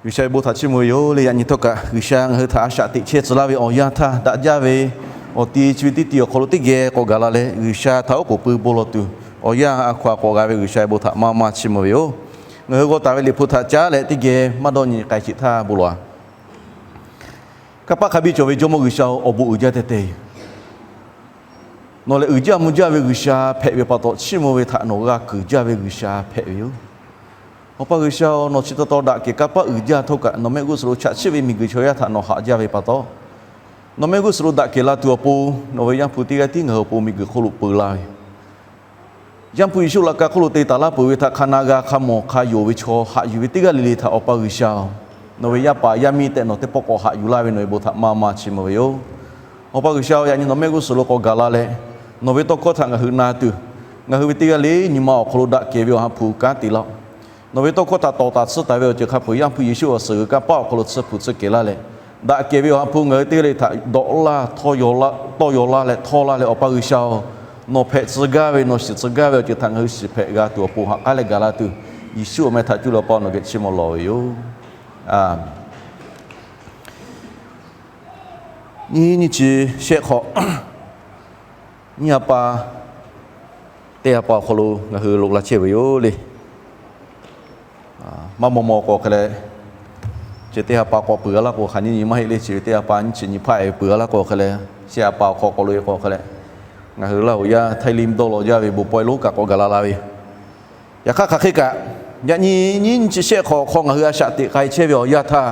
G'uiˬsha ve bon htaꞈ chiˇ mvuh ve yoˬ le. Yaꞈ nyi htawˇ kaꞈ G'uiˬsha ngaˬ hui htaꞈ a shaꞈ teꞈ chehˇ tcuh laˇ ve awˬ yanˇ htaˇ, daꞈ jaˇ ve awˬ ti chi ve teˇ ti awˬ hk'aw lo teˇ geh k'awꞈ gaˬ la leh, G'uiˬsha htaꞈ oˉ k'oˍ pui bon lawˬ tuˬ awˬ yanˇ a hkaw a k'awꞈ g'a ve G'uiˬsha ve bon htaꞈ maˇ maˇ chiˇ mvuh ve yoˬ. Ngaˬ hui g'aw taˍ ve Liꞈ hpu htaꞈ caˉ leh teˇ geh maˇ dawˇ nyi k'ai sheˍ htaˇ bon lawˬ-a. Kanˇ paˆ hk'a biˇ cawˬ ve Jawˇmawˇ G'uiˬsha-oˬ, awˬ bon uiˍ jaˇ teh teh yoˬ. Nawˬ lehˬ uiˍ jaˇ mvuh jaˇ ve G'uiˬsha hpehꞈ ve pa taw, chiˇ mvuh ve htaꞈ nawˬ g'a keunˍ jaˇ ve G'uiˬsha hpehꞈ ve yoˬ. Awˬ pa G'uiˬsha-oˬ, nawˬ chi taw taw daꞈ kehˬ kanˇ paˆ uiˍ jaˇ htawˇ kaꞈ, nawˬ mehˆ g'uˇ suhˍ lo chaꞈ chiˆ ve miˬguiˬ chaw yaˇ htaꞈ nawˬ haꞈ jaˇ ve pa taw, nawˬ mehˆ g'uˇ suhˍ lo daꞈ kehˬ la tuˬ awˬ pon, nawˬ ve Yaˇ hpu teˇ g'aˇ tiˉ ngaˬ hui awˬ pon miˬguiˬ hk'oˆ lo peu laˇ ve Yaˇ hpu Yeˍsuˆ laꞈ ka hk'oˆ lo te taˍ laˇ peuˬ ve htaꞈ hk'a na g'a hk'a mawˬ hk'a yonˍ ve chaw haꞈ yuˬ ve teˇ g'aˇ le le htaꞈ Awˬ pa G'uiˬsha-oˬ, nawˬ ve yaˇ paˍ yaˇ miˇ tehꞈ nawˬ teˇ pawˆ k'awꞈ haꞈ yuˬ laˇ ve nawˬ ve bon htaꞈ maˇ maˇ chiˇ mvuh ve yoˬ. Awˬ pa G'uiˬsha-oˬ, yaꞈ nyi nawˬ mehˆ g'uˇ suhˍ lo k'awꞈ gaˬ la leh, nawˬ ve tawˇ hkawˇ htaꞈ ngaˬ hui na tuˬ, ngaˬ hui ve teˇ g'aˇ le nyi ma awˬ hk'aw lo daꞈ kehˬ ve Awˬ ha hpu kanˉ te laˇ-oˆ. Nawˬ ve tawˇ hkawˇ htaꞈ tawˍ taˍ tsuhˇ taˍ ve awˬ ceuˬ hk'a peu-eˬ Yaˇ hpu Yeˍsuˆ awˬ suhˍ g'uiˬ kanˇ paˆ awˬ hk'aw lo tsuhˇ hpu tsuhˇ kehˬ laˇ leh, daꞈ kehˬ ve Awˬ ha hpu ngaˬ hui teˇ g'aˇ le htaꞈ dawꞈ laˇ, tawˇ yaw laˇ leh htawˇ laˇ leh, Awˬ pa G'uiˬsha-oˬ, nawˬ hpehꞈ tcuh gaˇ ve nawˬ shiˍ tcuh gaˇ ve awˬ ceuˬ htaꞈ ngaˬ hui shiˍ hpehꞈ g'a tuˬ awˬ pon haꞈ k'aˉ leh gaˬ la tuˬ, Yeˍsuˆ awˬ meh htaꞈ cuˇ leh Awˬ pa nawˬ geh chiˇ mvuh lawˬ ve yoˬ. Nyiˇ nyi chi shehˆ hk'awꞈ nyiˇ ha pa, teˇ ha pa awˬ hk'aw lo ngaˬ hui loꞈ la chehˇ ve yoˬ le. Maˇ maw maw k'o hk'e leh, chi teˇ ha pa k'awꞈ peuˬ a laˇ k'o hk'aˬ nyiˇ nyi maˇ heˆ le. Chi ve teˇ ha pa nyiˇ chi nyi hpaˆ-e peuˬ a laˇ k'o hk'e leh, chi ha pa awˬ hk'aw k'awꞈ loꞈ-e k'o hk'e leh, ngaˬ hui Laˇ huˍ yaˇ Htaiˇ liˇ dawˇ law jaˇ ve bon pawehˇ lonˉ kaꞈ k'awꞈ gaˬ la la ve yoˬ. Yaꞈ hk'aˇ hk'aˬ hk'e kaꞈ, yaꞈ nyi nyiˇ nyi chi shehˆ hk'awꞈ hk'aw ngaˬ hui a shaꞈ teꞈ k'ai chehˇ ve awˬ yanˇ htaˇ,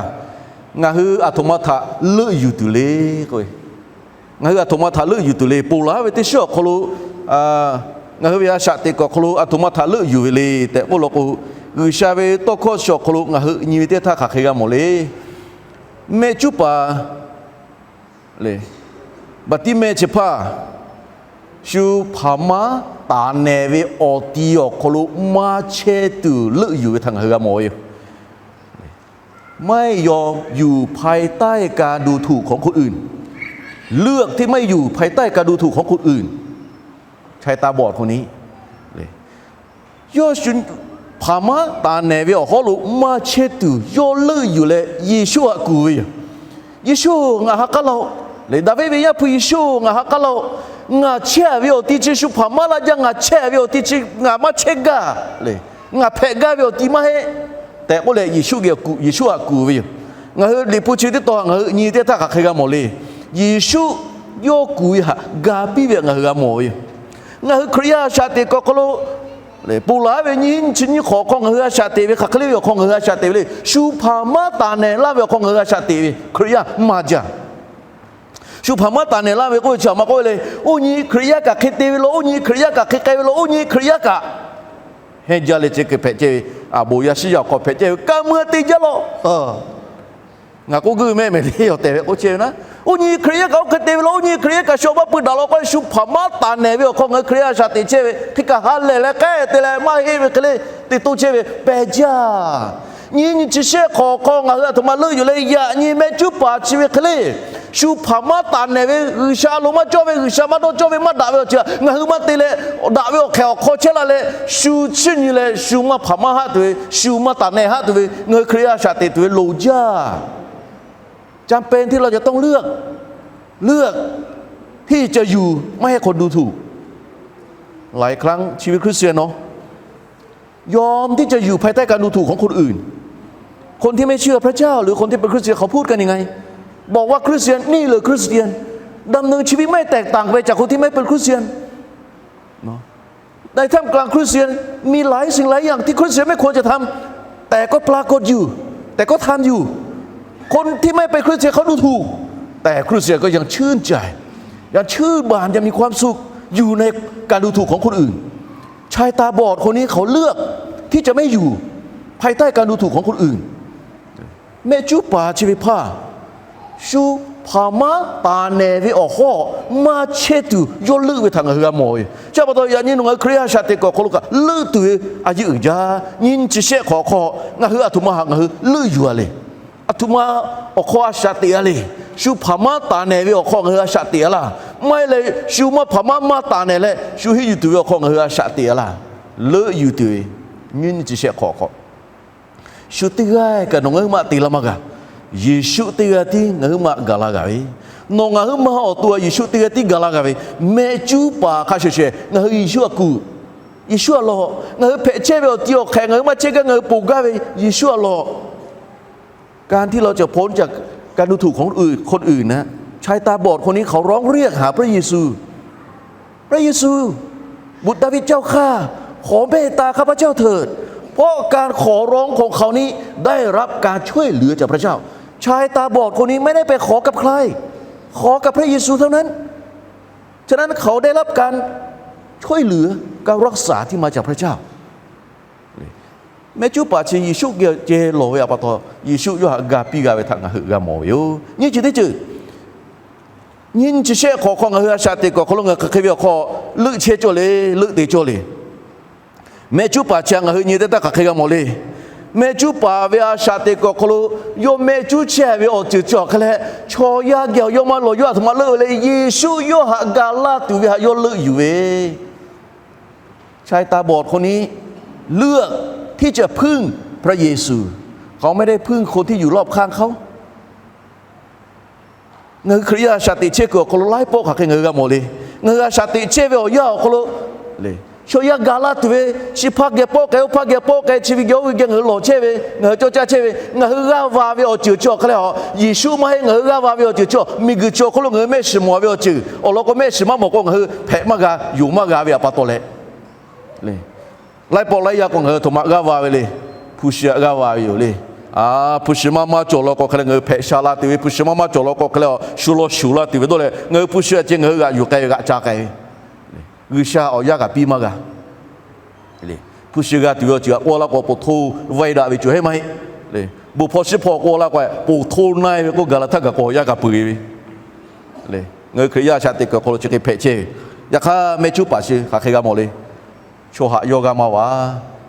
ngaˬ hui aˬ htoꞈ ma htaꞈ leuˆ yuˬ tuˬ le k'o, ngaˬ hui aˬ htoꞈ ma htaꞈ leuˆ yuˬ tuˬ le. Ponˬ laˬ ve teˇ shiˉ awˬ hk'aw lo, ngaˬ hui ve a shaꞈ teꞈ kuiˬ awˬ hk'aw lo aˬ htoꞈ ma htaꞈ leuˆ yuˬ ve le tehꞈ k'oˆ law k'o, G'uiˬsha ve tawˇ hkawˇ chi awˬ hk'aw lo ngaˬ hui nyi ve teˇ htaˇ hk'aˬ hk'e g'a mawˬ le. Mehˆ cuˉ paˍ le, Baˍtiˆmehˇ chi hpaˇ shu hpaˍ maˉ taˍ nehˬ ve awˬ ti awˬ hk'aw lo maˇ chehˇ tuˬ leuˆ yuˬ ve htaꞈ ngaˬ hui g'a mawˬ ve yoˬ. ไม่ยอมอยู่ภายใต้การดูถูกของคนอื่น เลือกที่ไม่อยู่ภายใต้การดูถูกของคนอื่น ชายตาบอดคนนี้ Yawˇ shu hpaˍ maˉ taˍ nehˬ ve awˬ hawˉ lo maˇ chehˇ tuˬ yawˇ leuˆ yuˬ leh Yeˍsuˆ htaꞈ kuˬ ve yoˬ. Yeˍsuˆ-oˬ, ngaˬ ha k'aˉ laˇ-oˆ. Lehˬ daꞈ ve ve Yaˇ hpu Yeˍsuˆ-oˬ, ngaˬ ha k'aˉ laˇ-oˆ. Ngaˬ chehˇ ve awˬ ti chi shu hpaˍ maˉ laˇ jaˇ, ngaˬ chehˇ ve awˬ ti chi ngaˬ maˇ chehˇ gaˇ le. Ngaˬ hpehꞈ gaˇ ve awˬ ti maˇ heˆ tehꞈ k'oˆ leh Yeˍsuˆ geh, Yeˍsuˆ htaꞈ kuˬ ve yoˬ. Ngaˬ hui Liꞈ hpu chi teˇ tawn ngaˬ hui nyi teˇ htaˇ hk'aˬ hk'e g'a mawˬ le. Yeˍsuˆ yawˇ kuˬ ve htaꞈ ga piˇ ve htaꞈ ngaˬ hui g'a mawˬ ve yoˬ. Ngaˬ hui Hkriꞈ yaˇ a shaꞈ teꞈ kuiˬ awˬ hk'aw lo, ponˬ laˬ ve nyiˇ nyi chi nyiˇ hk'awꞈ hk'aw ngaˬ hui a shaꞈ teꞈ ve hk'aˬ hk'e le ve awˬ hk'aw ngaˬ hui a shaꞈ teꞈ ve le. Shu hpaˍ maˉ taˍ nehˬ laˇ ve awˬ hk'aw ngaˬ hui a shaꞈ teꞈ ve Hkriꞈ yaˇ maˇ jaˇ. Shu hpaˍ maˇ taˍ nehˬ laˇ ve k'oˆ ve chi aˬ ma k'oˆ ve le. Oˇ nyi Hkriꞈ yaˇ kaꞈ hk'e te ve law, oˇ nyi Hkriꞈ yaˇ kaꞈ hk'e k'ai ve law, oˇ nyi Hkriꞈ yaˇ kaꞈ hehnˇ jaˇ leh ceh keu hpehꞈ ceh ve, aˬ bon yaˇ shiˉ yaˇ awˬ hk'aw hpehꞈ ceh ve, kaˇ mui te jaˇ law. Ngaˬ k'oˆ guˇ mehˆ mehˍ le awˬ tehˬ ve k'oˆ chehˇ ve naˉ, oˇ nyi Hkriꞈ yaˇ kaꞈ oˇ hk'e te ve law, oˇ nyi Hkriꞈ yaˇ kaꞈ shu awˬ maˇ pui daꞈ law k'o, shu hpaˍ maˉ taˍ nehˬ ve awˬ hk'aw ngaˬ hui Hkriꞈ yaˇ a shaꞈ teꞈ chehˇ ve hk'e kaꞈ ha lehˬ leh k'ehˉ te leh maˇ heˆ ve hk'e le te toˇ chehˇ ve pehˬ jaˇ. Nyiˇ nyi chi shehˆ hk'awꞈ hk'aw ngaˬ hui aˬ htoꞈ ma leuˆ yuˬ leh yaꞈ nyi mehˆ cuˉ paˍ chi ve hk'e le, shu hpaˍ maˉ taˍ nehˬ ve, G'uiˬsha a loˍ maˇ cawˇ ve, G'uiˬsha maˇ dawˇ cawˇ ve, maˇ daꞈ ve awˬ ceuˬ ngaˬ hui maˇ te leh, daꞈ ve awˬ hk'ehꞈ awˬ hk'aw chehˇ la leh, shu chiˇ nyi leh shu maˇ hpaˍ maˇ haˆ tuˬ ve, shu maˇ taˍ nehˬ haˆ tuˬ ve, ngaˬ hui Hkriꞈ yaˇ a shaꞈ teꞈ tuˬ ve loˍ jaˇ. จำเป็นที่เราจะต้องเลือก เลือกที่จะอยู่ไม่ให้คนดูถูก หลายครั้งชีวิตคริสเตียนเนาะ ยอมที่จะอยู่ภายใต้การดูถูกของคนอื่น คนที่ไม่เชื่อพระเจ้าหรือคนที่เป็นคริสเตียนเขาพูดกันยังไง บอกว่าคริสเตียน นี่เหรอคริสเตียน ดำเนินชีวิตไม่แตกต่างไปจากคนที่ไม่เป็นคริสเตียน เนาะ ในท่ามกลางคริสเตียน มีหลายสิ่งหลายอย่างที่คริสเตียนไม่ควรจะทำ แต่ก็ปรากฏอยู่ แต่ก็ทำอยู่ คนที่ไม่เป็นคริสเตียนเขาดูถูก แต่คริสเตียนก็ยังชื่นใจ ยังชื่นบาน ยังมีความสุข อยู่ในการดูถูกของคนอื่น ชายตาบอดคนนี้เขาเลือกที่จะไม่อยู่ภายใต้การดูถูกของคนอื่น Mehˆ cuˉ paˍ chi ve hpaˇ, shu hpaˍ maˉ taˍ nehˬ ve awˬ hawˉ maˇ chehˇ tuˬ yawˇ leuˆ ve htaꞈ ngaˬ hui g'a mawˬ ve. Chi pa taw yaꞈ nyi nawˬ ngaˬ hui Hkriꞈ yaˇ a shaꞈ teꞈ kuiˬ awˬ hk'aw lo kaꞈ leuˆ tuˬ ve a yeˇ uiˍ jaˇ. Nyiˇ nyi chi shehˆ hk'awꞈ hk'aw ngaˬ hui aˬ htoꞈ ma htaꞈ ngaˬ hui leuˆ yuˬ a le. Aˬ htoꞈ ma awˬ hk'aw a shaꞈ teꞈ a le. Shu hpaˍ maˉ taˍ nehˬ ve awˬ hk'aw ngaˬ hui a shaꞈ teꞈ a laˇ. Maˇ heˆ leh shu maˇ hpaˍ maˉ maˇ taˍ nehˬ leh shu henˇ yuˬ tuˬ ve awˬ hk'aw ngaˬ hui a shaꞈ teꞈ a laˇ. Leuˆ yuˬ tuˬ ve nyiˇ nyi chi shehˆ hk'awꞈ hk'aw Yeˍsuˆ teˇ g'aˇ kaꞈ nawˬ ngaˬ hui maꞈ te laˇ maˇ g'a. Yeˍsuˆ teˇ g'aˇ tiˉ ngaˬ hui maꞈ gaˬ la g'a ve. Nawˬ ngaˬ hui ma awˬ to a Yeˍsuˆ teˇ g'aˇ tiˉ gaˬ la g'a ve. Mehˆ cuˉ paˍ hk'a shuˍ shuˍ ngaˬ hui Yeˍsuˆ a kuˬ, Yeˍsuˆ a lawˬ. Ngaˬ hui hpehꞈ chehˇ ve awˬ ti awˬ hk'ehꞈ ngaˬ hui maˇ chehˇ gaˇ, ngaˬ hui ponˬ gaˇ ve Yeˍsuˆ a lawˬ. การที่เราจะพ้นจากการดูถูกของคนอื่น คนอื่นนะ ชายตาบอดคนนี้เขาร้องเรียกหาพระเยซู พระเยซู บุตรดาวิดเจ้าข้า ขอเมตตาข้าพเจ้าเถิด เพราะการขอร้องของเขานี้ได้รับการช่วยเหลือจากพระเจ้า ชายตาบอดคนนี้ไม่ได้ไปขอกับใคร ขอกับพระเยซูเท่านั้น ฉะนั้นเขาได้รับการช่วยเหลือ การรักษาที่มาจากพระเจ้า Mehˆ cuˉ paˍ chi Yeˍsuˆ geh ceh lawˬ ve a pa taw, Yeˍsuˆ yawˇ htaꞈ ga piˇ g'a ve htaꞈ ngaˬ hui g'a mawˬ ve yoˬ. Nyiˇ chi teˇ ceuˬ, nyiˇ nyi chi shehˆ hk'awꞈ hk'aw ngaˬ hui a shaꞈ teꞈ kuiˬ awˬ hk'aw lo ngaˬ hui hk'aˬ hk'e ve awˬ hk'aw leuˆ chehˇ cawˇ le, leuˆ te cawˇ le. Mehˆ cuˉ paˍ chi a ngaˬ hui nyi teˇ htaˇ hk'aˬ hk'e g'a mawˬ le. Mehˆ cuˉ paˍ ve a shaꞈ teꞈ kuiˬ awˬ hk'aw lo yawˇ mehˆ cuˉ chehˇ ve awˬ ceuˬ chi awˬ hk'e leh, chaw yaˇ geh awˬ yawˇ maˇ lawˬ, yawˇ a htoꞈ ma leuˆ ve le. Yeˍsuˆ yawˇ htaꞈ ga laˇ tuˬ ve htaꞈ yawˇ leuˆ yuˬ ve ชายตาบอดคนนี้เลือกที่จะพึ่งพระเยซู เขาไม่ได้พึ่งคนที่อยู่รอบข้างเขา Ngaˬ hui Hkriꞈ yaˇ a shaꞈ teꞈ chehˇ kuiˬ awˬ hk'aw lo laiˉ pawˆ hk'aˬ hk'e ngaˬ hui g'a mawˬ le. Ngaˬ hui a shaꞈ teꞈ chehˇ ve awˬ yanˇ awˬ hk'aw lo le, chaw yaˇ ga laˇ tuˬ ve, chi hpaˇ geh pawˆ k'ai, oˇ hpaˇ geh pawˆ k'ai, chi ve geh oˇ ve geh ngaˬ hui lawˬ chehˇ ve, ngaˬ hui cawˇ caˇ chehˇ ve, ngaˬ hui g'aˇ va ve awˬ ceuˬ chi awˬ hk'e leh a, Yeˍsuˆ maˇ heˆ. Ngaˬ hui g'aˇ va ve awˬ ceuˬ chi miˬguiˬ chi awˬ hk'aw lo ngaˬ hui mehˆ shiˍ mawˬ ve awˬ ceuˬ awˬ lawn k'o, mehˆ shiˍ maˇ mawˬ k'o ngaˬ hui hpehꞈ maˇ g'a, yonˍ maˇ g'a ve a pa taw leh, laiˉ pawˆ laiˉ yaˇ k'o ngaˬ hui a htoꞈ ma g'aˇ va ve le. Hpu shi htaꞈ g'aˇ va ve yoˬ le. Hpu shi maˇ maˇ cawˬ law k'o hk'e leh ngaˬ hui hpehꞈ sha la tuˬ ve, hpu shi maˇ maˇ cawˬ law k'o hk'e leh a, shu law shuˍ la tuˬ ve dawˇ leh, ngaˬ hui hpu shi htaꞈ ceh ngaˬ hui g'aꞈ yuˬ k'ai ve, g'aꞈ ca k'ai ve, G'uiˬsha awˬ yanˇ kaꞈ piˇ maˇ g'a. Hpu shi g'a tuˬ ve awˬ ceuˬ htaꞈ k'oˆ laˇ k'o, poˬ htoˇ vaiˇ daꞈ ve cawˬ heˆ maˇ heˆ. Bon hpawˇ shiˉ hpawˇ k'oˆ laˇ k'o, poˬ htoˇ na-e ve k'oˆ gaˬ la htaˇ gaˬ k'o awˬ yanˇ kaꞈ peuˬ ve. Ngaˬ hui Hkriꞈ yaˇ a shaꞈ teꞈ kuiˬ awˬ hk'aw lo chi hk'e hpehꞈ chehˇ ve. Yaꞈ hk'aˇ mehˆ cuˉ paˍ chi hk'aˬ hk'e g'a mawˬ le. Chaw htaꞈ yawˇ g'aˇ maˇ va.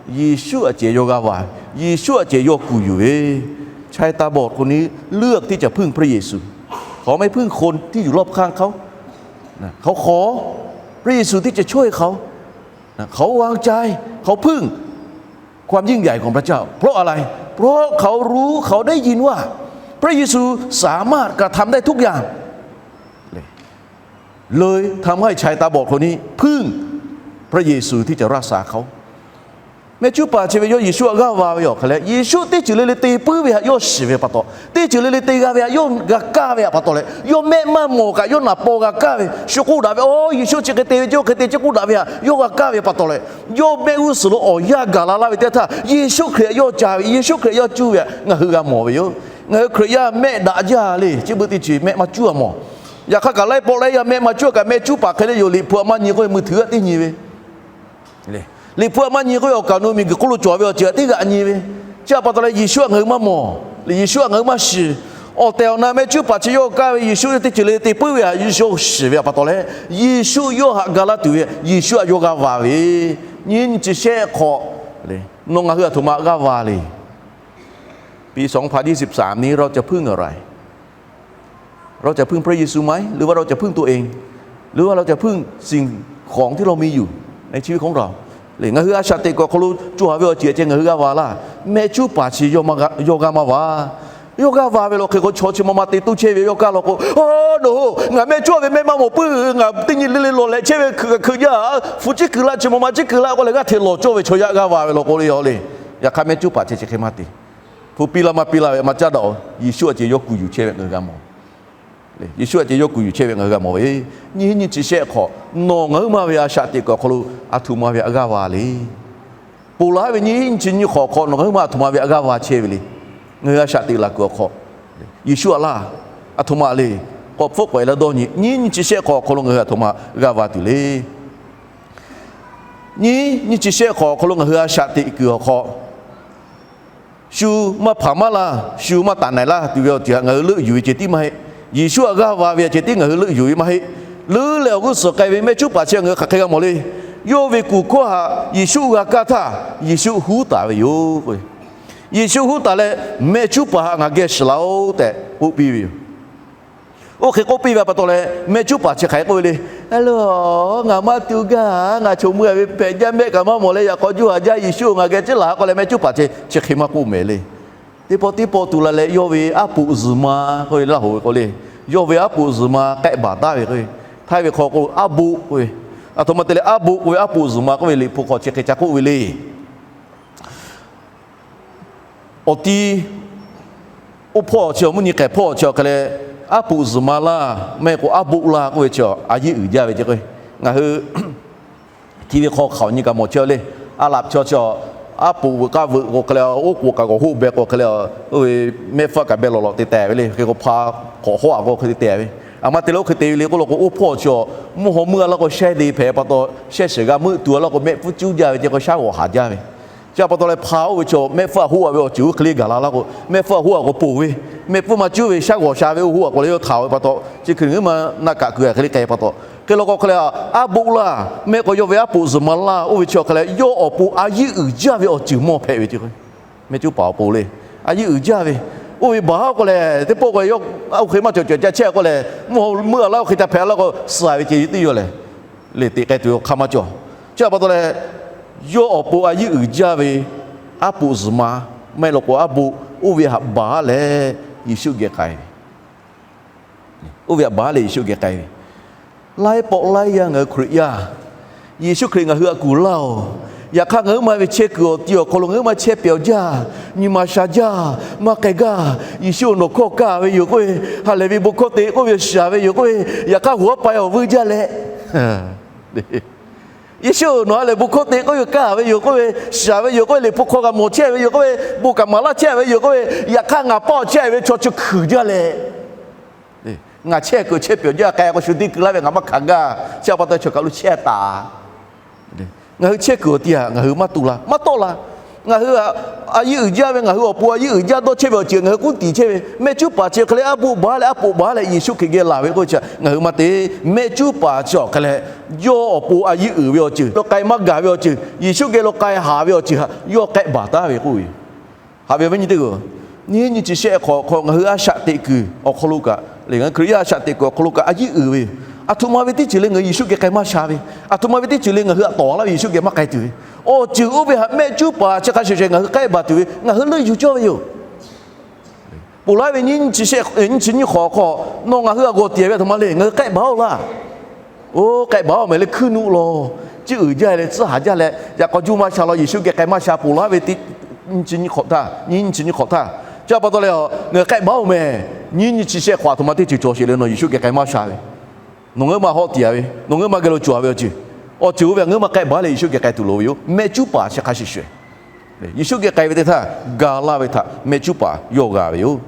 Yeˍsuˆ a ceh yawˇ g'aˇ va. Yeˍsuˆ a ceh yawˇ kuˬ yuˬ ve. ชายตาบอดคนนี้เลือกที่จะพึ่งพระเยซู เขาไม่พึ่งคนที่อยู่รอบข้างเขา เขาขอพระเยซูที่จะช่วยเขา เขาวางใจ เขาพึ่งความยิ่งใหญ่ของพระเจ้า เพราะอะไร เพราะเขารู้ เขาได้ยินว่าพระเยซูสามารถกระทำได้ทุกอย่าง เลยทำให้ชายตาบอดคนนี้พึ่งพระเยซูที่จะรักษาเขา Mehˆ cuˉ paˍ chi ve yawˇ Yeˍsuˆ htaꞈ g'aˇ va ve awˬ hk'e leh, Yeˍsuˆ teˇ ceuˬ le le te puiˉ ve htaꞈ yawˇ shiˍ ve pa taw, teˇ ceuˬ le le te g'a ve htaꞈ yawˇ g'a kaˇ ve htaꞈ pa taw leh, yawˇ mehˆ maˇ mawˬ kaꞈ yawˇ naˍ paw g'a kaˇ ve, shu k'oˆ daꞈ ve, Aw, Yeˍsuˆ chi hk'e te ve, chi hk'e te, chi k'oˆ daꞈ ve htaꞈ yawˇ g'a kaˇ ve pa taw leh, yawˇ mehˆ g'uˇ suhˍ lo awˬ yanˇ gaˬ la laˇ ve teˇ htaˇ, Yeˍsuˆ Hkriꞈ htaꞈ yawˇ ca ve, Yeˍsuˆ Hkriꞈ htaꞈ yawˇ cuˇ ve htaꞈ ngaˬ hui g'a mawˬ ve yoˬ. Ngaˬ hui Hkriꞈ yaˇ mehˆ daꞈ jaˇ le, chi beuꞈ teˇ ceuˬ mehˆ maˇ cuˉ a mawˬ. Yaꞈ hk'aˇ kaꞈ laiˉ pawˆ laiˉ yaˇ mehˆ maˇ cuˉ kaꞈ, mehˆ cuˉ paˍ hk'e le yoˬ, Liꞈ hpu htaꞈ maˇ nyi k'oˆ ve mui htuiˍ g'aˇ teˇ nyi ve Liꞈ hpu htaꞈ maˇ nyi k'oˆ ve awˬ kaˍ awˬ nu miˬguiˬ hk'oˆ lo cawˬ ve awˬ ceuˬ htaꞈ teˇ g'aꞈ nyi ve. Chi htaꞈ pa taw leh Yeˍsuˆ htaꞈ ngaˬ hui maˇ mawˬ, Yeˍsuˆ htaꞈ ngaˬ hui maˇ shiˍ. Awˬ tehˬ awˬ na mehˆ cuˉ paˍ chi yawˇ kaˇ ve Yeˍsuˆ teˇ ceuˬ le te puiˉ ve htaꞈ Yeˍsuˆ shiˍ ve htaꞈ pa taw leh, Yeˍsuˆ yawˇ htaꞈ ga laˇ tuˬ ve Yeˍsuˆ htaꞈ yawˇ g'aˇ va ve. Nyiˇ nyi chi shehˆ hk'awꞈ le, nawˬ ngaˬ hui a htoꞈ ma g'aˇ va le. ปีสองพันยี่สิบสามนี้เราจะพึ่งอะไร เราจะพึ่งพระเยซูไหม หรือว่าเราจะพึ่งตัวเอง หรือว่าเราจะพึ่งสิ่งของที่เรามีอยู่ในชีวิตของเรา Ngaˬ hui a shaꞈ teꞈ kuiˬ awˬ hk'aw lo co ha ve awˬ ceuˬ ceh ngaˬ hui g'aˇ va laˇ. Mehˆ cuˉ paˍ chi yawˇ g'aˇ va ve law hk'e k'o, chaw chi ma ma te toˇ chehˇ ve yawˇ kaˇ law k'o, Aw, nawˬ hui ngaˬ mehˆ cuˉ ve mehˆ maˇ mawˬ puiˉ, ngaˬ teˇ nyi le le lawˬ lehꞈ chehˇ ve hkui kaꞈ hkui jaˇ, hpu ciˉ kuiˬ laˇ, chi ma ma ciˉ kuiˬ laˇ k'oˆ leh g'aˇ hteꞈ lawˬ cawˇ ve chaw yaˇ g'aˇ va ve law k'o le, a le. Yaꞈ hk'aˇ mehˆ cuˉ paˍ chi chi hk'e maˇ te. Hpu piˇ laˇ maˇ piˇ laˇ ve maˇ caˉ daꞈ-oˬ. Yeˍsuˆ a ceh yawˇ kuˬ yuˬ chehˇ ve ngaˬ hui g'a mawˬ. Yeˍsuˆ a ceh yawˇ kuˬ yuˬ chehˇ ve ngaˬ hui g'a mawˬ ve. Nyiˇ nyi chi shehˆ hk'awꞈ nawˬ ngaˬ hui maˇ ve a shaꞈ teꞈ kuiˬ awˬ hk'aw lo a htoꞈ ma ve htaꞈ g'aˇ va le. Ponˬ laˬ ve nyiˇ nyi chi nyi hk'awꞈ hk'awꞈ nawˬ ngaˬ hui maˇ a htoꞈ ma ve htaꞈ g'aˇ va chehˇ ve le. Ngaˬ hui a shaꞈ teꞈ laˬ kuiˬ awˬ hk'aw Yeˍsuˆ htaꞈ laˇ, a htoꞈ ma le, k'awꞈ hpfuhˆ k'awꞈ e laˇ dawˇ nyi. Nyiˇ nyi chi shehˆ hk'awꞈ awˬ hk'aw lo ngaˬ hui a htoꞈ ma g'aˇ va tuˬ le. Nyiˇ nyi chi shehˆ hk'awꞈ awˬ hk'aw lo ngaˬ hui a shaꞈ teꞈ kuiˬ awˬ hk'aw, shu maˇ hpanˍ maˇ laˇ, shu maˇ taˍ nehˬ laˇ tuˬ ve awˬ ceuˬ htaꞈ ngaˬ hui leuˆ yuˬ ve ceh tiˉ maˇ heˆ. Yeˍsuˆ htaꞈ g'aˇ va ve awˬ ceh tiˉ ngaˬ hui leuˆ yuˬ ve maˇ heˆ. Leuˉ leh awˬ g'uˇ suhˍ k'ai ve mehˆ cuˉ paˍ chi ngaˬ hui hk'aˬ hk'e g'a mawˬ le. Yawˇ ve kuˬ hkawˇ htaꞈ Yeˍsuˆ g'a kaˇ htaˇ, Yeˍsuˆ huˉ taˍ ve yoˬ. Yeˍsuˆ huˉ taˍ leh, Mehˆ cuˉ paˍ htaꞈ ngaˬ geh shiˍ laˇ-oˆ tehꞈ k'oˆ piˇ ve yoˬ. Oˇ hk'e k'oˆ piˇ ve pa taw leh, mehˆ cuˉ paˍ chi hk'aˬ hk'e k'oˆ ve le. Aˬ, ngaˬ maˇ tu gaˇ, ngaˬ choˬ mui-a ve hpehꞈ jaˇ mehˆ kaꞈ maˇ mawˬ leh, yaꞈ k'aw juˇ haˍ jaˇ, Yeˍsuˆ ngaˬ geh ciˉ laˬ k'oˆ leh mehˆ cuˉ paˍ chi chi hk'e maˇ k'oˆ mehˍ le. Teˇ pawˆ teˇ pawˆ tuˬ la leh yawˇ ve aˉ poꞈ zuhˬ ma k'oˆ ve Laˇ hoꞈ ve k'o le, yawˇ ve aˉ poꞈ zuhˬ ma k'ehˆ baˬ taˍ ve k'o, htaiˇ ve hk'aw k'o aˉ boˆ k'oˆ ve, aˬ htoꞈ ma te leh aˉ boˆ k'oˆ ve aˉ poꞈ zuhˬ ma k'oˆ ve liꞈ hpu hk'aw chi hk'e ca k'oˆ ve le. Awˬ ti oˇ hpawˇ chi awˬ mvuhˇ nyi k'ehˬ hpawˇ chi awˬ hk'e leh, aˉ poꞈ zuhˬ ma laˇ maˇ heˆ k'o aˉ boˆ laˇ k'oˆ ve chi a yiˉ uiˍ jaˇ ve ce k'o, ngaˬ hui Hti ve hk'aw hk'aoˍ nyi kaꞈ mawˬ chehˇ le. Aˉ laꞈ chaw chi, aˉ poꞈ veuꞈ k'aˇ veuꞈ k'o hk'e leh, oˉ k'oˍ kaꞈ k'awꞈ hoˆ beh k'o hk'e leh, oˇ ve mehˆ hpfuhˇ kaꞈ beh lawˬ lawꞈ te tehˬ ve le. Hk'e k'o hpa hk'awꞈ hawˉ aꞈ k'o hk'e te tehˬ ve. Aˬ ma te leh oˇ hk'e te ve le k'oˆ la k'o, oˇ hpawˇ chi mvuhˇ haw meuˇ a laˇ k'o shehˇ de hpehꞈ pa taw, shehˇ shiˍ g'a meuˆ tuˬ a laˇ k'o, mehˆ hpfuhˇ cuˉ jaˇ ve ce k'o shaˉ g'awˬ haˍ jaˇ ve. Chi pa taw leh hpa oˇ ve chi mehˆ hpfuhˇ a hoˆ a ve awˬ ceuˬ oˇ hk'e le gaˬ la laˇ k'o, mehˆ hpfuhˇ a hoˆ a k'o poˬ ve, mehˆ hpfuhˇ maˇ cuˉ ve shaˉ g'awˬ sha ve oˇ hoˆ a k'o leh yawˇ htaꞈ ve pa taw, chi hkui ngaˬ hui ma na kaꞈ kuiˬ a hk'e le k'ai pa taw, hk'e la k'o hk'e leh aˉ boˆ laˇ, mehˆ k'o yawˇ ve aˉ poꞈ zuhˬ ma laˇ oˇ ve chi awˬ hk'e leh yawˇ awˬ pon a yiˉ uiˍ jaˇ ve awˬ ceuˬ mawˬ hpehꞈ ve ce k'o, mehˆ cuˉ paˍ awˬ pon le, a yiˉ uiˍ jaˇ ve. Oˇ ve baˬ k'o lehˬ, teˇ pawˆ k'o yawˇ oˇ hk'e maˇ cawˬ cawˬ ca chehˇ k'o lehˬ, mvuhˇ haw meuˇ a laˇ oˇ hk'e ca hpehꞈ laˇ k'o, suh ve ce teˇ yawˇ lehˬ, le teꞈ k'ai tuˬ ve awˬ hk'aˇ maˇ cawˬ. Chi pa taw leh, yawˇ awˬ pon a yiˉ uiˍ jaˇ ve aˉ poꞈ zuhˬ ma, maˇ heˆ law k'o aˉ boˆ, oˇ ve htaꞈ baˬ leh Yeˍsuˆ geh k'ai ve. Oˇ ve htaꞈ baˬ leh Yeˍsuˆ geh k'ai ve. Laiˉ pawˆ laiˉ yaˇ ngaˬ hui Hkriꞈ yaˇ, Yeˍsuˆ Hkriꞈ ngaˬ hui htaꞈ kuˬ laˇ-oˬ. Yaꞈ hk'aˇ ngaˬ huiˉ ma ve chehˇ kuiˬ awˬ ti awˬ hk'aw lo ngaˬ huiˉ ma chehˇ pyawˬ jaˇ, nyi ma sha jaˇ, maˇ k'ai gaˇ. Yeˍsuˆ-oˬ, nawˬ hkawˇ kaˇ ve yoˬ k'oˆ ve, ha lehˬ ve bon hkawˇ te k'oˆ ve shaˍ ve yoˬ k'oˆ ve, yaꞈ hk'aˇ hoꞈ haˉ pai awˬ vuiˇ jaˇ leh, Yeˍsuˆ-oˬ, nawˬ ha lehˬ bon hkawˇ te k'oˆ ve kaˇ ve yoˬ k'oˆ ve, shaˍ ve yoˬ k'oˆ ve, liꞈ hpu hk'aw g'a mawˬ chehˇ ve yoˬ k'oˆ ve, bon kaꞈ maˍ laˇ chehˇ ve yoˬ k'oˆ ve, yaꞈ hk'aˇ ngaˬ paˆ awˬ chehˇ ve chaw chi hkui jaˇ leh, ngaˬ chehˇ kuiˬ chehˇ pyawˬ jaˇ, k'ai k'o shu teˇ kuiˬ laˇ ve ngaˬ maˇ hkanˍ gaˇ. Chi pa taw chaw kaˬ lo chehˇ taˍ. Ngaˬ hui chehˇ kuiˬ awˬ ti htaꞈ ngaˬ hui maˇ tu la, maˇ tawˆ la. Ngaˬ hui a yiˉ uiˍ jaˇ ve, ngaˬ hui awˬ pon a yiˉ uiˍ jaˇ dawˇ chehˇ ve awˬ ceuˬ ngaˬ hui kuˉ tiˍ chehˇ ve, mehˆ cuˉ paˍ chi hk'e leh aˉ boˆ baˬ leh aˉ poꞈ baˬ leh Yeˍsuˆ Hkriꞈ geh laˬ ve k'oˆ ve chi, ngaˬ hui maˇ te. Mehˆ cuˉ paˍ chi awˬ hk'e leh, yawˇ awˬ pon a yiˉ uiˍ ve awˬ ceuˬ, yawˇ k'ai maˇ gaˬ ve awˬ ceuˬ, Yeˍsuˆ geh lo k'ai haˍ ve awˬ ceuˬ htaꞈ yawˇ k'ehˆ baˬ taˉ ve k'oˆ ve. Haꞈ ve awˬ viˉ nyi teˇ hpaˍ-oˬ, nyiˇ nyi chi shehˆ hk'awꞈ hk'aw ngaˬ hui a shaꞈ teꞈ kuiˬ awˬ hk'aw lo kaꞈ le, ngaˬ hui Hkriꞈ yaˇ a shaꞈ teꞈ kuiˬ awˬ hk'aw lo kaꞈ a yiˉ uiˍ ve yoˬ. Aˬ htoꞈ ma ve teˇ ceuˬ le ngaˬ hui Yeˍsuˆ geh k'ai maˇ sha ve, aˬ htoꞈ ma ve teˇ ceuˬ le ngaˬ hui htaꞈ tawˍ laˇ ve Yeˍsuˆ geh maˇ k'ai tuˬ ve, awˬ ceuˬ oˇ ve htaꞈ mehˆ cuˉ paˍ chi hk'a shuˍ shuˍ ngaˬ hui k'ehˆ baˬ tuˬ ve ngaˬ hui leuˆ yuˬ cawˇ ve yoˬ. Ponˬ laˇ ve nyiˇ chi nyiˇ hk'awꞈ hk'aw nawˬ ngaˬ hui htaꞈ g'awˬ tiˍ ve aˬ htoꞈ ma le, ngaˬ hui k'ehˆ baˬ-oˬ laˇ. Oˇ, k'ehˆ baˬ-oˬ mehˍ leh hkuiˉ nuˆ law, ciˇ uiˍ jaˇ leh tcuhˉ haˍ jaˇ leh yaꞈ k'aw juˇ maˇ sha law, Yeˍsuˆ geh k'ai maˇ sha. Ponˬ laˇ ve nyiˇ chi nyiˇ hk'awꞈ htaˇ, nyiˇ chi nyiˇ hk'awꞈ htaˇ, chi pa taw leh, ngaˬ hui k'ehˆ baˬ-oˬ mehˍ, nyiˇ nyi chi shehˆ hk'awꞈ aˬ htoꞈ ma teˇ ceuˬ cawˬ sheˍ le nawˬ Yeˍsuˆ geh k'ai maˇ sha ve, nawˬ ngaˬ hui maˇ hawˆ tiˍ a ve, nawˬ ngaˬ hui maˇ geh lo cawˬ a ve awˬ ceuˬ, awˬ ceuˬ oˇ ve ngaˬ hui maˇ k'ehˆ baˬ leh Yeˍsuˆ geh k'ai tuˬ loˍ ve yoˬ. Mehˆ cuˉ paˍ chi hk'a shuˍ shuˍ, Yeˍsuˆ geh k'ai ve teˇ htaˇ ga laˇ ve htaꞈ mehˆ cuˉ paˍ yawˇ g'a ve yoˬ.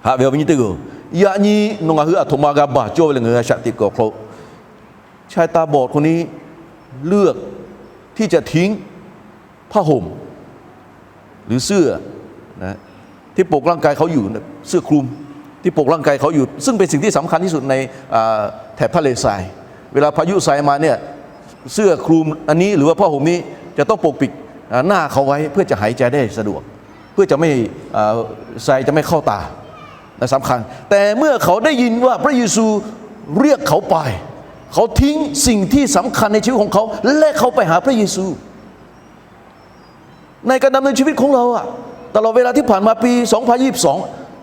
Haꞈ ve awˬ viˉ nyi teˇ hpaˍ-oˬ, yaꞈ nyi nawˬ ngaˬ hui aˬ htoꞈ ma g'a baˬ cawˇ ve le, ngaˬ hui a shaꞈ teꞈ kuiˬ awˬ hk'aw lo ชายตาบอดคนนี้เลือก ที่จะทิ้งผ้าห่ม หรือเสื้อนะ ที่ปกร่างกายเขาอยู่ เสื้อคลุม ที่ปกร่างกายเขาอยู่ ซึ่งเป็นสิ่งที่สำคัญที่สุดในอ่าแถบทะเลทราย เวลาพายุทรายมาเนี่ย เสื้อคลุมอันนี้หรือว่าผ้าห่มนี้จะต้องปกปิดอ่าหน้าเขาไว้ เพื่อจะหายใจได้สะดวก เพื่อจะไม่อ่าทรายจะไม่เข้าตานะ สำคัญ แต่เมื่อเขาได้ยินว่าพระเยซูเรียกเขาไป เขาทิ้งสิ่งที่สำคัญในชีวิตของเขา และเขาไปหาพระเยซู ในการดำเนินชีวิตของเราอะ ตลอดเวลาที่ผ่านมาปี สองพันยี่สิบสอง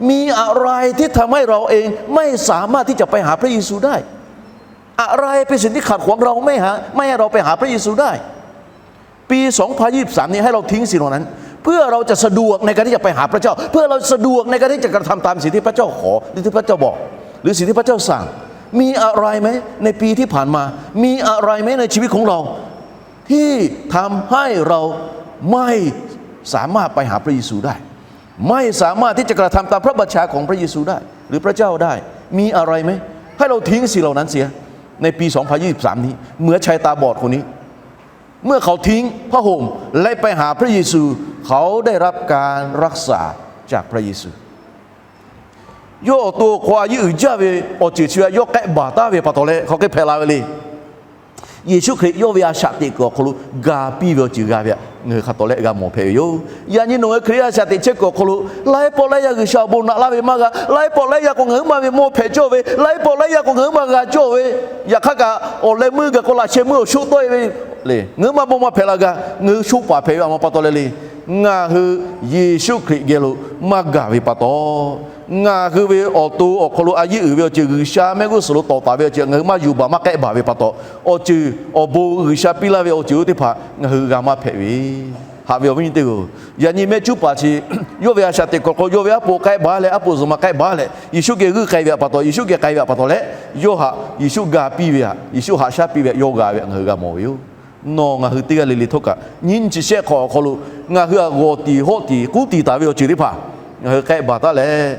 มีอะไรที่ทำให้เราเองไม่สามารถที่จะไปหาพระเยซูได้ อะไรเป็นสิ่งที่ขัดขวางเราไม่หา ไม่ให้เราไปหาพระเยซูได้ ปี สองพันยี่สิบสาม นี้ให้เราทิ้งสิ่งเหล่านั้น เพื่อเราจะสะดวกในการที่จะไปหาพระเจ้า เพื่อเราสะดวกในการที่จะกระทำตามสิ่งที่พระเจ้าขอ หรือที่พระเจ้าบอก หรือสิ่งที่พระเจ้าสั่ง มีอะไรไหมในปีที่ผ่านมา มีอะไรไหมในชีวิตของเรา ที่ทำให้เราไม่สามารถไปหาพระเยซูได้ ไม่สามารถที่จะกระทำตามพระบัญชาของพระเยซูได้ หรือพระเจ้าได้ มีอะไรไหม ให้เราทิ้งสิ่งเหล่านั้นเสีย ในปี สองพันยี่สิบสาม นี้ เหมือนชายตาบอดคนนี้ เมื่อเขาทิ้งผ้าห่มและไปหาพระเยซู เขาได้รับการรักษาจากพระเยซู Yawˇ awˬ to hk'aw a yiˉ uiˍ jaˇ ve awˬ ceuˬ chi ve yawˇ k'ehˆ baˬ taˉ ve pa taw leh hk'aˬ hk'e hpehꞈ la ve le. Yeˍsuˆ Hkriꞈ yawˇ ve a shaꞈ teꞈ kuiˬ awˬ hk'aw lo ga piˇ ve awˬ ceuˬ g'a ve htaꞈ ngaˬ hui hk'a tawˍ leh g'a mawˬ hpehꞈ ve yoˬ. Yaꞈ nyi nawˬ ngaˬ hui Hkriꞈ yaˇ a shaꞈ teꞈ chehˇ kuiˬ awˬ hk'aw lo laiˉ pawˆ laiˉ yaˇ G'uiˬsha awˬ bon naꞈ laˇ ve maˇ g'a. Laiˉ pawˆ laiˉ yaˇ k'o ngaˬ huiˉ ma ve mawˇ hpehꞈ cawˇ ve, laiˉ pawˆ laiˉ yaˇ k'o ngaˬ huiˉ ma g'a cawˇ ve, yaꞈ hk'aˇ kaꞈ awˬ leh meuˇ gaˬ k'o laꞈ sheh meuˇ awˬ shoˆ tawˆ e ve le. Ngaˬ huiˉ ma bon maˇ hpehꞈ la g'a. Ngaˬ hui shoˆ paˍ hpehꞈ ve a ma pa taw leh le. Ngaˬ hui Yeˍsuˆ Hkriꞈ geh lo maˇ gaˬ ve pa taw, ngaˬ hui ve awˬ to awˬ hk'aw lo a yeˇ uiˍ ve awˬ ceuˬ, G'uiˬsha mehˆ g'uˇ suhˍ lo tawˍ taˍ ve awˬ ceuˬ ngaˬ hui maˇ yuˬ baˬ maˇ k'ehˆ baˬ ve pa taw, awˬ ceuˬ awˬ bon G'uiˬsha piˇ laˇ ve awˬ ceuˬ oˇ teˇ hpaˍ ngaˬ hui g'a maˇ hpehꞈ ve. Haꞈ ve awˬ viˉ nyi teˇ hpaˍ-oˬ, yaꞈ nyi mehˆ cuˉ paˍ chi yawˇ ve a shaꞈ teꞈ kuiˬ awˬ hk'aw lo yawˇ ve aˉ poꞈ k'ai baˬ leh, aˉ poꞈ zuhˬ ma k'ai baˬ leh, Yeˍsuˆ geh g'uiˇ k'ai ve pa taw, Yeˍsuˆ geh k'ai ve pa taw leh, yawˇ htaꞈ Yeˍsuˆ ga piˇ ve htaꞈ, Yeˍsuˆ haꞈ shaˉ piˇ ve htaꞈ yawˇ g'a ve htaꞈ ngaˬ hui g'a mawˬ ve yoˬ. Nawˬ ngaˬ hui teˇ g'aˇ le le htawˇ kaꞈ nyiˇ nyi chi shehˆ hk'awꞈ awˬ hk'aw lo ngaˬ hui htaꞈ g'awˬ tiˍ hawˆ tiˍ k'uˉ tiˍ taˍ ve awˬ ceuˬ teˇ hpaˍ ngaˬ hui k'ehˆ baˬ taˉ leh,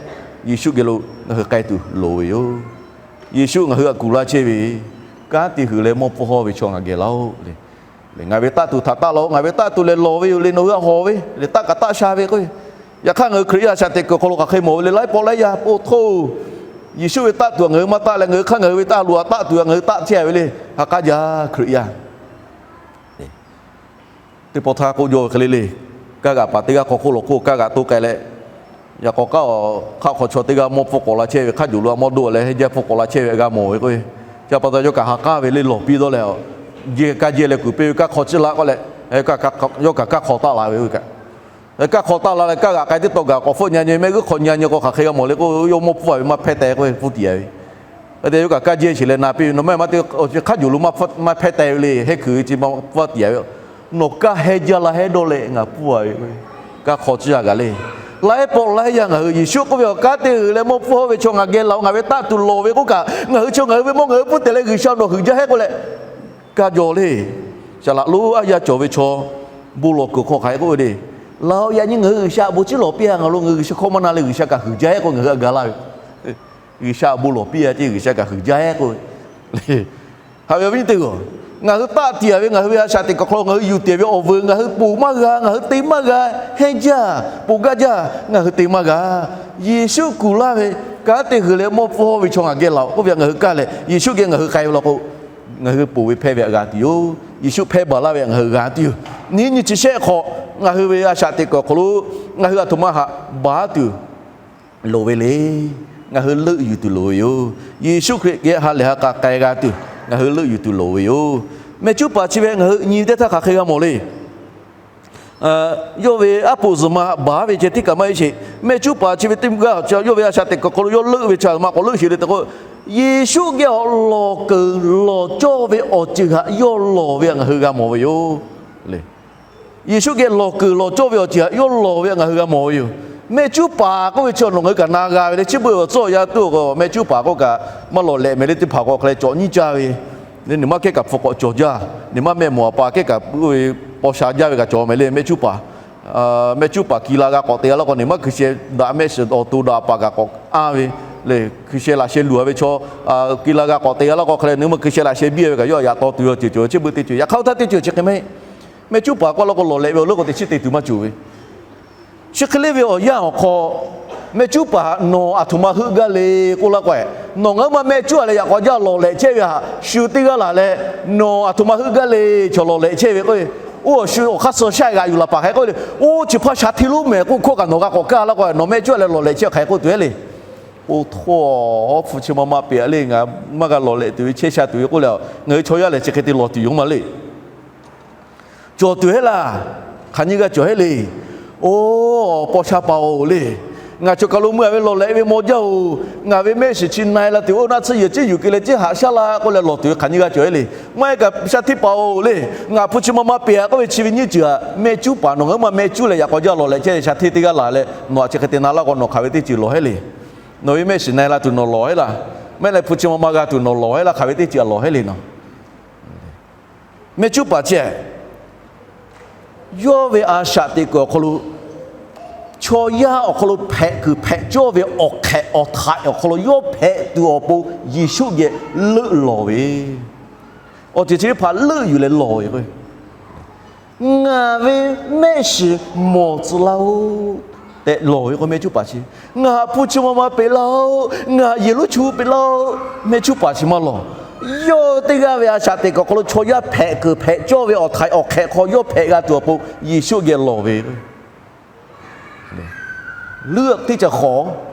Yeˍsuˆ geh lo ngaˬ hui k'ai tuˬ loˍ ve yoˬ. Yeˍsuˆ ngaˬ hui htaꞈ kuˬ laˇ chehˇ ve, kanˉ te heuˬ leh mawˇ pfuhˇ hawˇ ve chaw ngaˬ geh laˇ-oˆ le. Ngaˬ ve taˆ tuˬ htaꞈ taˆ laˇ-oˆ, ngaˬ ve taˆ tuˬ lehˬ lawˬ ve yoˬ le, nawˬ hui htaꞈ hawˬ ve le, taˆ kaꞈ taˆ sha ve k'o. Yaꞈ hk'aˇ ngaˬ hui Hkriꞈ yaˇ a shaꞈ teꞈ kuiˬ awˬ hk'aw lo hk'aˬ hk'e mawˬ ve le, laiˉ pawˆ laiˉ yaˇ po htoˇ, Yeˍsuˆ ve taˆ tuˬ htaꞈ ngaˬ hui maˇ taˆ leh, ngaˬ hui hk'aˇ ngaˬ hui ve taˆ luˬ htaꞈ taˆ tuˬ htaꞈ ngaˬ hui taˆ chehˇ ve le, ha k'aˉ jaˇ Hkriꞈ yaˇ. Teˇ pawˆ htaˇ k'oˆ jaw ve hk'e le le, kaˇ g'aꞈ paˍ teˇ g'aˇ hk'aw hk'oˆ lawˬ hk'oˆ kaˇ g'aꞈ to k'ai leh, yaꞈ k'aw kaˇ awˬ hk'aˆ hk'aw chaw teˇ g'aˇ mawˇ pfuhˇ k'awꞈ la chehˇ ve, hk'aˇ juˬ lo a mawˇ doˆ leh heˇ jaˇ pfuhˇ k'awꞈ la chehˇ ve g'a mawˬ ve k'o, chi pa taw yawˇ kaꞈ ha k'aˉ ve le, lawˬ piˇ dawˇ leh, jehˇ kaˇ jehˇ leh kuˬ piˇ ve, kaˇ hk'aw ciˇ la k'oˆ leh, yawˇ kaꞈ kaˇ hk'aw taˆ la ve k'o kaꞈ, kaˇ hk'aw taˆ la leh kaˇ g'aꞈ k'ai teˇ taw gaˬ k'awꞈ hpfuhˆ nyi nyi, mehˆ g'uˇ hk'aw nyi nyi k'o hk'aˬ hk'e g'a mawˬ le k'o, yawˇ mawˇ pfuhˇ a ve maˇ hpehˇ teh k'oˆ ve pfuhˇ tiˍ a ve. Hk'e te yawˇ kaꞈ kaˇ jehˇ sheˍ leh na piˇ ve, nawˬ maˇ maˇ te hk'aˇ juˬ lo maˇ hpehˇ teh ve le, heˇ kuiˬ ve chi maˇ pfuhˇ tiˍ a ve. Nawˬ kaˇ heˇ jaˇ la heˇ dawˇ leh ngaˬ pfuhˇ a ve k'o, kaˇ hk'aw ciˇ a gaˬ le. Laiˉ pawˆ laiˉ yaˇ ngaˬ hui Yeˍsuˆ k'oˆ ve awˬ kanˉ te heuˬ leh mawˇ pfuhˇ hawˇ ve chaw ngaˬ geh laˬ-oˬ, ngaˬ ve taˆ tuˬ lawˬ ve k'oˆ kaꞈ, ngaˬ hui chaw ngaˬ hui ve mawˇ ngaˬ hui pfuhˇ teh leh G'uiˬsha nawˬ heuˬ jaˇ heˆ k'oˆ leh kaˇ jaw le. Saˍ laꞈ lonˉ aˉ yaˇ cawˬ ve chaw bon lawˬ kuiˬ hk'aw hk'aˬ hk'e k'oˆ ve le. Laˬ-oˬ, yaꞈ nyi ngaˬ hui G'uiˬsha a bon ciˉ lawˬ piˇ a, ngaˬ lo ngaˬ hui G'uiˬsha hkawˇ maˇ na leh G'uiˬsha kaꞈ heuˬ jaˇ heˆ k'o ngaˬ hui a ga laˇ ve. G'uiˬsha a bon lawˬ piˇ a ce, G'uiˬsha kaꞈ heuˬ jaˇ heˆ k'oˆ ve. Haꞈ ve awˬ viˉ teˇ g'aˇ, ngaˬ hui taˆ tiˍ a ve, ngaˬ hui ve a shaꞈ teꞈ kuiˬ awˬ hk'aw lo ngaˬ hui yuˬ tiˍ ve awˬ veuˬ ngaˬ hui ponˬ maˇ g'a, ngaˬ hui te maˇ g'a, heˇ jaˇ, ponˬ gaˇ jaˇ, ngaˬ hui te maˇ g'a. Yeˍsuˆ kuˬ laˇ ve, kanˉ te heuˬ leh mawˇ pfuhˇ hawˇ ve chaw ngaˬ geh laˬ-oˬ k'oˆ ve, ngaˬ hui kaˇ leh Yeˍsuˆ geh ngaˬ hui k'ai ve law k'o, ngaˬ hui ponˬ ve hpehˇ ve htaꞈ g'a tuˬ yoˬ. Yeˍsuˆ hpehˇ baˬ laˇ ve htaꞈ ngaˬ hui g'a tuˬ yoˬ. Nyiˇ nyi chi shehˆ hk'awꞈ ngaˬ hui ve a shaꞈ teꞈ kuiˬ awˬ hk'aw lo ngaˬ hui a htoꞈ ma htaꞈ baˬ tuˬ loˍ ve le. Ngaˬ hui leuˆ yuˬ tuˬ loˍ ve yoˬ. Yeˍsuˆ Hkriꞈ geh ha lehˬ ha k'a k'ai g'a tuˬ ngaˬ hui leuˆ yuˬ tuˬ loˍ ve yoˬ. Mehˆ cuˉ paˍ chi ve ngaˬ hui nyi ve teˇ htaˇ hk'aˬ hk'e g'a mawˬ le. Yawˇ ve aˉ poꞈ zuhˬ ma baˬ ve ceh tiˉ kaꞈ maˇ heˆ sheˍ. Mehˆ cuˉ paˍ chi ve teˇ g'aˇ yawˇ ve a shaꞈ teꞈ kuiˬ awˬ hk'aw lo yawˇ leuˆ ve chi ma k'awꞈ leuˆ sheˍ le tehꞈ k'o, Yeˍsuˆ geh awˬ lawˬ keunˍ lawˬ cawˇ ve awˬ ceuˬ htaꞈ yawˇ lawˬ ve htaꞈ ngaˬ hui g'a mawˬ ve yoˬ. Yeˍsuˆ geh lawˬ keunˍ lawˬ cawˇ ve awˬ ceuˬ htaꞈ yawˇ lawˬ ve htaꞈ ngaˬ hui g'a mawˬ ve yoˬ. Mehˆ cuˉ paˍ k'oˆ ve chi nawˬ ngaˬ hui kaꞈ na g'a ve le, chi beuꞈ awˬ tcuhˉ awˬ yanˇ tuˉ awˬ k'o mehˆ cuˉ paˍ k'oˆ kaꞈ maˇ lawˬ lehꞈ mehˍ le, teˇ hpaˍ k'awꞈ hk'e leh cawˬ nyiˇ caˇ ve, nyi ma kehˉ kaꞈ hpu k'awꞈ cawˬ jaˇ, nyi ma mehˆ mawˬ a pa kehˉ kaꞈ paw sha jaˇ ve kaꞈ cawˬ mehˍ le, mehˆ cuˉ paˍ mehˆ cuˉ paˍ ki la g'a k'awꞈ te g'a laˇ k'o, nyi ma hkui sheh daꞈ mehˆ shiˍ awˬ to daꞈ paˍ kaꞈ k'awꞈ anˇ ve le, hkui sheh laꞈ sheh luˬ a ve chaw ki la g'a k'awꞈ te g'a laˇ k'o, hk'e leh nyi ma hkui sheh laꞈ sheh biˇ a ve kaꞈ yawˇ yaꞈ taw tuˬ ve awˬ ceuˬ cawˬ, chi beuꞈ teˇ ceuˬ. Yaꞈ hk'aˇ oˇ htaˇ teˇ ceuˬ chi hk'e mehˆ, mehˆ cuˉ paˍ k'oˆ laˇ k'o lawˬ lehꞈ ve awˬ leuˉ k'o teꞈ chiˉ te tuˬ maˇ cawˬ ve. Chi hk'e le ve awˬ yanˇ awˬ hk'aw, mehˆ cuˉ paˍ nawˬ a htoꞈ ma heuˆ gaˇ le k'oˆ laˇ k'o, nawˬ ngaˬ hui ma mehˆ cuˉ a leh yaꞈ k'aw jaˇ lawˬ lehꞈ chehˇ ve htaꞈ shu teˇ g'aˇ laˬ leh, nawˬ a htoꞈ ma heuˆ gaˇ le chaw lawˬ lehꞈ chehˇ ve k'o, oˇ awˬ shu awˬ hk'aˇ suh shaˆ g'aꞈ yuˬ laˬ paˍ hk'e k'oˆ le, oˇ chi hpaˇ sha hteˇ lonˉ mehˍ k'oˆ hkawˇ kaꞈ nawˬ g'a k'awꞈ kaˇ laˇ k'o, nawˬ mehˆ cuˉ a leh lawˬ lehꞈ chehˇ hk'aˬ hk'e k'oˆ tuˬ heˆ le. Oˇ htoˇ, hpu chi ma ma peꞈ a le, ngaˬ maˇ g'a lawˬ lehꞈ tuˬ ve chehˇ sha tuˬ ve k'oˆ leh, ngaˬ hui chaw yaˇ lehˬ chi hk'e te lawˬ tuˬ yoˬ maˇ le. Cawˬ tuˬ heˆ laˇ. Hk'aˬ nyi g'a cawˬ heˆ le. Oˇ, paw sha paˍ-oˬ le, ngaˬ cawˬ kaˬ lo mui a ve lawˬ lehꞈ ve maw jaˇ-oˬ, ngaˬ ve mehˆ shiˍ chi na-e la tuˬ oˇ naˆ tsuhˇ yehˬ ciˉ yuˬ k'ai leh ciˉ haꞈ shaˉ laˇ k'oˆ leh lawˬ tuˬ ve hk'aˬ nyi g'a cawˬ heˆ le. Maˇ heˆ kaꞈ sha hteˇ paˍ-oˬ le, ngaˬ hpu chi ma ma peꞈ a k'oˆ ve chi ve nyiˇ ceuˬ htaꞈ mehˆ cuˉ paˍ nawˬ ngaˬ hui ma mehˆ cuˉ leh yaꞈ k'aw jaˇ lawˬ lehꞈ chehˇ ve sha hteˇ teˇ g'aˇ laˬ leh nawˬ htaꞈ chi hk'e te na laˇ k'o nawˬ hk'aˬ ve teˇ ceuˬ lawˬ heˆ le. Nawˬ ve mehˆ shiˍ na-e la tuˬ nawˬ lawˬ heˆ laˇ. Mehˆ leh hpu chi ma ma g'a tuˬ nawˬ lawˬ heˆ laˇ, hk'aˬ ve teˇ ceuˬ htaꞈ lawˬ heˆ le nawˬ. Mehˆ cuˉ paˍ chi yawˇ ve a shaꞈ teꞈ kuiˬ awˬ hk'aw lo, chaw yaˇ awˬ hk'aw lo hpehꞈ kuiˬ hpehꞈ cawˇ ve awˬ hk'ehꞈ awˬ htaiꞈ awˬ hk'aw lo yawˇ hpehꞈ tuˬ awˬ pon Yeˍsuˆ geh leuˆ lawˬ ve, awˬ ceuˬ chi teˇ hpaˍ leuˆ yuˬ leh lawˬ ve k'o, ngaˬ ve mehˆ shiˍ mawˬ tcuh laˇ-oˆ tehꞈ lawˬ ve k'o, mehˆ cuˉ paˍ chi, ngaˬ hpu chi ma ma peꞈ laˇ-oˆ, ngaˬ yehˬ lonˉ chu peꞈ laˇ-oˆ, mehˆ cuˉ paˍ chi maˇ lawˬ. Yawˇ teˇ g'aˇ ve a shaꞈ teꞈ kuiˬ awˬ hk'aw lo chaw yaˇ hpehꞈ kuiˬ hpehꞈ cawˇ ve awˬ htaiꞈ awˬ hk'ehꞈ hk'aw yawˇ hpehꞈ g'a tuˬ awˬ pon Yeˍsuˆ geh lawˬ ve เรื่องที่จะขอ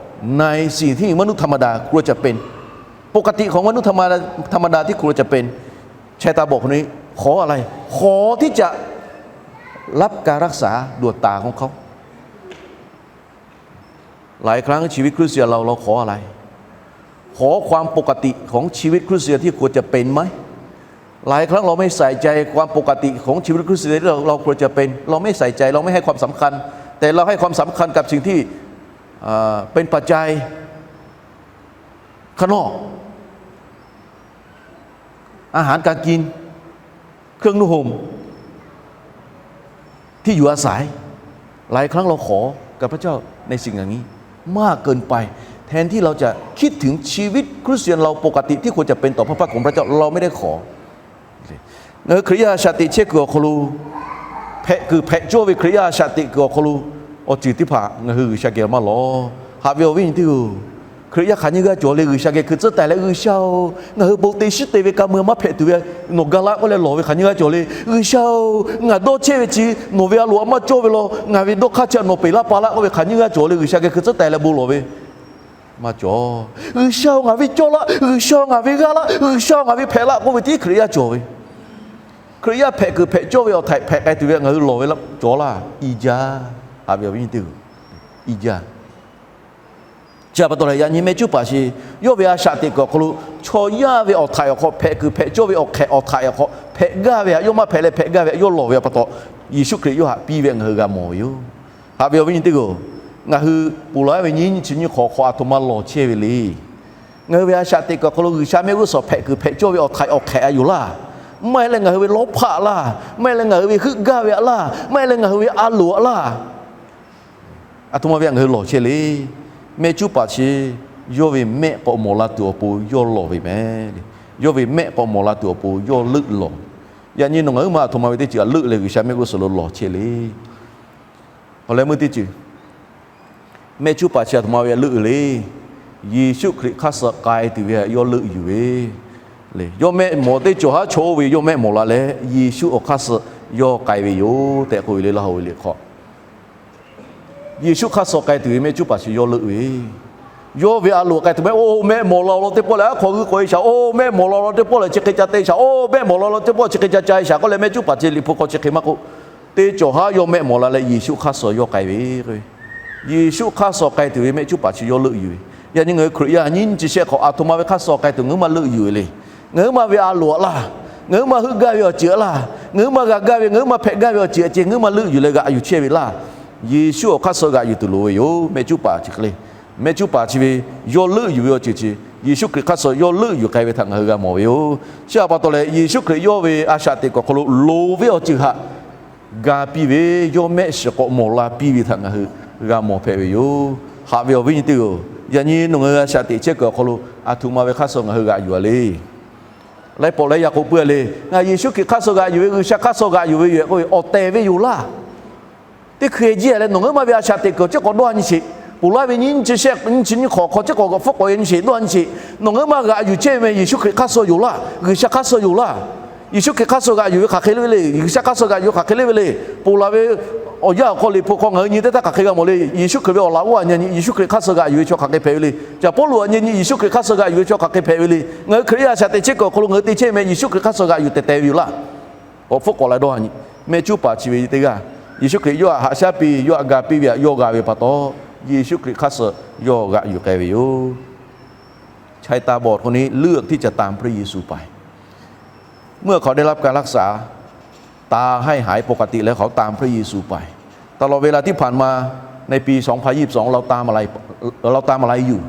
ในสิ่งที่มนุษย์ธรรมดาควรจะเป็น ปกติของมนุษย์ธรรมดาที่ควรจะเป็น ชะตาบอกคนนี้ ขออะไร ขอที่จะ รับการรักษาด่วนตาของเขา หลายครั้งชีวิตคริสเตียนเรา เราขออะไร ขอความปกติของชีวิตคริสเตียนที่ควรจะเป็นไหม หลายครั้งเราไม่ใส่ใจความปกติของชีวิตคริสเตียนที่เรา เราควรจะเป็น เราไม่ใส่ใจ เราไม่ให้ความสำคัญ แต่เราให้ความสำคัญกับสิ่งที่ เอ่อ เป็นปัจจัยข้างนอก อาหารการกิน เครื่องนุ่งห่ม ที่อยู่อาศัย หลายครั้งเราขอกับพระเจ้าในสิ่งอย่างนี้มากเกินไป แทนที่เราจะคิดถึงชีวิตคริสเตียนเราปกติที่ควรจะเป็นต่อพระพักตร์ของพระเจ้า เราไม่ได้ขอ Ngaˬ hui Hkriꞈ yaˇ a shaꞈ teꞈ chehˇ kuiˬ awˬ hk'aw lo, hpehꞈ kuiˬ hpehꞈ cawˇ ve Hkriꞈ yaˇ a shaꞈ teꞈ kuiˬ awˬ hk'aw lo, awˬ ceuˬ teˇ hpaˍ ngaˬ hui G'uiˬsha geh maˇ lawˬ. Haꞈ ve awˬ viˉ nyi teˇ-oˬ, Hkriꞈ yaˇ hk'aˬ nyiˇ g'aˇ cawˬ le G'uiˬsha geh hkui tcuhˉ taˍ leh, G'uiˬsha-oˬ, ngaˬ hui bon te shiˉ te ve ka mui maˇ hpehꞈ tuˬ ve, nawˬ ga laˇ k'oˆ leh lawˬ ve hk'aˬ nyiˇ g'aˇ cawˬ le. G'uiˬsha-oˬ, ngaˬ dawˇ chehˇ ve chi nawˬ ve a loˍ a maˇ cawˇ ve law, ngaˬ ve dawˇ hk'aˇ chi nawˬ peˬ laˇ pa laˇ k'oˆ ve hk'aˬ nyiˇ g'aˇ cawˬ le G'uiˬsha geh hkui tcuhˉ taˍ leh bon lawˬ ve maˇ cawˬ. G'uiˬsha-oˬ, ngaˬ ve cawˇ laˇ, G'uiˬsha-oˬ, ngaˬ ve g'aˇ laˇ, G'uiˬsha-oˬ, ngaˬ ve hpehꞈ laˇ k'oˆ ve tiˉ Hkriꞈ yaˇ cawˬ ve. Hkriꞈ yaˇ hpehꞈ kuiˬ hpehꞈ cawˇ ve awˬ htaiꞈ hpehꞈ k'ai tuˬ ve ngaˬ hui lawˬ ve laˇ cawˬ laˇ. I jaˇ. Haꞈ ve awˬ viˉ nyi teˇ-oˬ, i jaˇ. Chi htaꞈ pa taw leh yaꞈ nyi mehˆ cuˉ paˍ chi yawˇ ve a shaꞈ teꞈ kuiˬ awˬ hk'aw lo chaw yaˇ ve awˬ htaiꞈ awˬ hk'aw hpehꞈ kuiˬ hpehꞈ cawˇ ve awˬ hk'ehꞈ awˬ htaiꞈ awˬ hk'aw hpehꞈ gaˇ ve htaꞈ yawˇ maˇ hpehꞈ leh hpehꞈ gaˇ ve htaꞈ yawˇ lawˬ ve pa taw, Yeˍsuˆ Hkriꞈ yawˇ htaꞈ piˇ ve ngaˬ hui g'a mawˬ ve yoˬ. Haꞈ ve awˬ viˉ nyi teˇ-oˬ, ngaˬ hui ponˬ laˬ ve nyi nyi chi nyi hk'awꞈ hk'awꞈ aˬ htoꞈ ma lawˬ chehˇ ve le. Ngaˬ hui ve a shaꞈ teꞈ kuiˬ awˬ hk'aw lo G'uiˬsha mehˆ g'uˇ suhˍ hpehꞈ kuiˬ hpehꞈ cawˇ ve awˬ htaiꞈ awˬ hk'ehꞈ a yoˬ laˇ. Maˇ heˆ leh ngaˬ hui ve lawˉ hpaˆ laˇ. Maˇ heˆ leh ngaˬ hui ve heuˆ gaˇ ve aꞈ laˇ. Maˇ heˆ leh ngaˬ hui ve a loˍ aꞈ laˇ. Aˬ htoꞈ ma ve htaꞈ ngaˬ hui lawˬ chehˇ le. Mehˆ cuˉ paˍ chi yawˇ ve mehˆ k'awꞈ mawˬ la tuˬ awˬ pon yawˇ lawˬ ve mehˍ le. Yawˇ ve mehˆ k'awꞈ mawˬ la tuˬ awˬ pon yawˇ leuˆ lawˬ. Yaꞈ nyi nawˬ ngaˬ huiˉ ma aˬ htoꞈ ma ve teˇ ceuˬ htaꞈ leuˆ leh G'uiˬsha mehˆ g'uˇ suhˍ lo lawˬ chehˇ le. Awˬ leh meuˇ teˇ ceuˬ, mehˆ cuˉ paˍ chi aˬ htoꞈ ma ve htaꞈ leuˆ le. Yeˍsuˆ Hkriꞈ hk'aˇ suh k'ai tuˬ ve htaꞈ yawˇ leuˆ yuˬ ve le. Yawˇ mehˆ mawˬ teˇ cawˬ haˉ chaw oˇ ve yawˇ mehˆ mawˬ la leh Yeˍsuˆ awˬ hk'aˇ suh yawˇ k'ai ve yoˬ tehꞈ k'oˆ ve le. Laˇ hoꞈ ve liꞈ hk'aw Yeˍsuˆ hk'aˇ suh k'ai tuˬ ve mehˆ cuˉ paˍ chi yawˇ leuˆ ve, yawˇ ve a loˍ k'ai tuˬ mehˆ, oˇ mehˆ mawˬ la law teˇ pawˆ leh aˉ hk'aw g'uiˇ k'awꞈ e shaˍ, oˇ mehˆ mawˬ la law teˇ pawˆ lehˬ chi hk'e ca te shaˍ, oˇ mehˆ mawˬ la law teˇ pawˆ chi hk'e ca ca e shaˍ k'oˆ leh mehˆ cuˉ paˍ chi liꞈ hpu hk'aw chi hk'e maˇ k'oˆ, teˇ cawˬ haˉ yawˇ mehˆ mawˬ la leh Yeˍsuˆ hk'aˇ suh yawˇ k'ai ve k'o, Yeˍsuˆ hk'aˇ suh k'ai tuˬ ve mehˆ cuˉ paˍ chi yawˇ leuˆ yuˬ ve. Yaꞈ nyi ngaˬ hui Hkriꞈ yaˇ nyiˇ nyi chi shehˆ hk'awꞈ aˬ htoꞈ ma ve hk'aˇ suh k'ai tuˬ ngaˬ huiˉ ma leuˆ yuˬ ve le. Ngaˬ huiˉ ma ve a loˍ aꞈ laˇ, ngaˬ huiˉ ma heuˆ gaˇ ve awˬ ceuˬ aꞈ laˇ, ngaˬ huiˉ ma g'a gaˇ ve, ngaˬ huiˉ ma hpehꞈ gaˇ ve awˬ ceuˬ aꞈ ceh ngaˬ huiˉ ma leuˆ yuˬ leh g'aꞈ yuˬ chehˇ ve laˇ. Yeˍsuˆ awˬ hk'aˇ suh g'aꞈ yuˬ tuˬ loˍ ve yoˬ. Mehˆ cuˉ paˍ chi hk'e le. Mehˆ cuˉ paˍ chi ve yawˇ leuˆ yuˬ ve awˬ ceuˬ chi Yeˍsuˆ Hkriꞈ hk'aˇ suh yawˇ leuˆ yuˬ k'ai ve htaꞈ ngaˬ hui g'a mawˬ ve yoˬ. Chi htaꞈ pa taw leh Yeˍsuˆ Hkriꞈ yawˇ ve a shaꞈ teꞈ kuiˬ awˬ hk'aw lo loˍ ve awˬ ceuˬ htaꞈ ga piˇ ve, yawˇ mehˆ shiˍ k'awꞈ mawˬ la piˇ ve htaꞈ ngaˬ hui g'a mawˬ hpehꞈ ve yoˬ. Haꞈ ve awˬ viˉ nyi teˇ-oˬ, yaꞈ nyi nawˬ ngaˬ hui a shaꞈ teꞈ chehˇ kuiˬ awˬ hk'aw lo aˬ htoꞈ ma ve hk'aˇ suh ngaˬ hui g'aꞈ yuˬ a le. Laiˉ pawˆ leh yaꞈ k'oˆ puiˉ a le, ngaˬ Yeˍsuˆ Hkriꞈ hk'aˇ suh g'aꞈ yuˬ ve, G'uiˬsha hk'aˇ suh g'aꞈ yuˬ ve yoˬ k'oˆ ve awˬ tehˬ ve yoˬ laˇ. Teˇ hkui jiˇ leh nawˬ ngaˬ huiˉ ma ve a shaꞈ teꞈ kuiˬ awˬ ceuˬ k'awꞈ dawˇ nyi sheˍ. Ponˬ laˇ ve nyiˇ nyi chi shehˆ nyiˇ chi nyi hk'awꞈ hk'aw ceuˬ k'awꞈ g'aꞈ hpfuhˆ k'awꞈ e nyi sheˍ, dawˇ nyi sheˍ. Nawˬ ngaˬ huiˉ ma g'aꞈ yuˬ chehˇ ve meh Yeˍsuˆ Hkriꞈ hk'aˇ suh yoˬ laˇ, G'uiˬsha hk'aˇ suh yoˬ laˇ. Yeˍsuˆ Hkriꞈ hk'aˇ suh g'aꞈ yuˬ ve hk'aˬ hk'e le ve le, G'uiˬsha hk'aˇ suh g'aꞈ yuˬ hk'aˬ hk'e le ve le. Ponˬ laˬ ve awˬ yanˇ awˬ hk'aw liꞈ hpu hk'aw ngaˬ hui nyi teˇ htaˇ hk'aˬ hk'e g'a mawˬ le. Yeˍsuˆ Hkriꞈ ve awˬ laꞈ g'awˇ aꞈ nyi nyi Yeˍsuˆ Hkriꞈ hk'aˇ suh g'aꞈ yuˬ ve chaw hk'aˬ hk'e hpehꞈ ve le. Caˬ Pawˇluꞈ aꞈ nyi nyi Yeˍsuˆ Hkriꞈ hk'aˇ suh g'aꞈ yuˬ ve chaw hk'aˬ hk'e hpehꞈ ve le. Ngaˬ hui Hkriꞈ yaˇ a shaꞈ teꞈ chehˇ kuiˬ awˬ hk'aw lo ngaˬ hui te chehˇ meh Yeˍsuˆ Hkriꞈ hk'aˇ suh g'aꞈ yuˬ tehˬ tehˬ ve yoˬ laˇ. K'awꞈ hpfuhˆ k'awꞈ la dawˇ nyi. Mehˆ cuˉ paˍ chi ve teˇ g'aˇ Yeˍsuˆ Hkriꞈ yawˇ htaꞈ haꞈ shaˉ piˇ, yawˇ htaꞈ ga piˇ ve htaꞈ yawˇ g'a ve pa taw, Yeˍsuˆ Hkriꞈ hk'aˇ suh yawˇ g'aꞞ yuˬ k'ai ve yoˬ. ชัยตาบอดคนนี้เลือกที่จะตามพระเยซูไป เมื่อเขาได้รับการรักษา ตาให้หายปกติแล้ว เขาตามพระเยซูไป ตลอดเวลาที่ผ่านมาในปีสองพันยี่สิบสอง เราตามอะไร เราตามอะไรอยู่